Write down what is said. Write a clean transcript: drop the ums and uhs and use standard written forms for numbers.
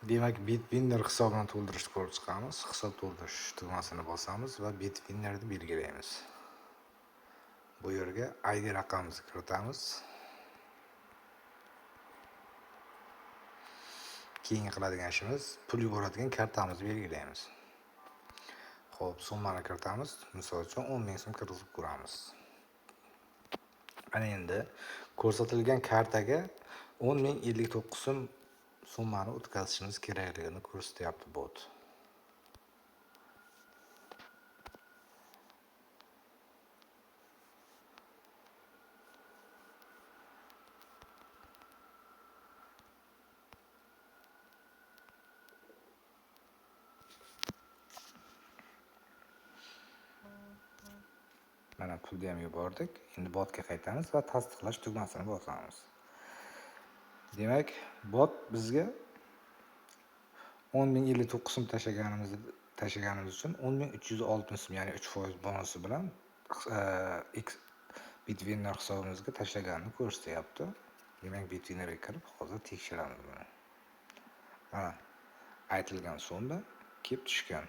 Demak, Bitwinner hisobini to'ldirishni ko'rib chiqamiz. Hisob to'ldirish tugmasini bosamiz va Bitwinnerni belgilaymiz. Bu yerga ID raqamimizni kiritamiz. Keyingi qiladigan ishimiz pul yuboradigan kartamizni belgilaymiz. Xo'p, summani kiritamiz. Misol uchun 10 ming so'm kiritib ko'ramiz. Ana endi ko'rsatilgan kartaga 10 059 so'm summani o'tkazishimiz kerakligini ko'rsatyapti bot. Mana, pulni ham yubordik. Endi botga qaytamiz va tasdiqlash tugmasini bosamiz. Demak, bot bizga 10 059 so'm tashlaganimiz uchun 10 360 so'm, ya'ni 3% bonusi bilan X Bitwinner hisobimizga tashlaganini ko'rsatyapti. Demak, Bitwinnerga kirib hozir tekshiramiz buni. Mana, aytilgan summa kelib tushgan.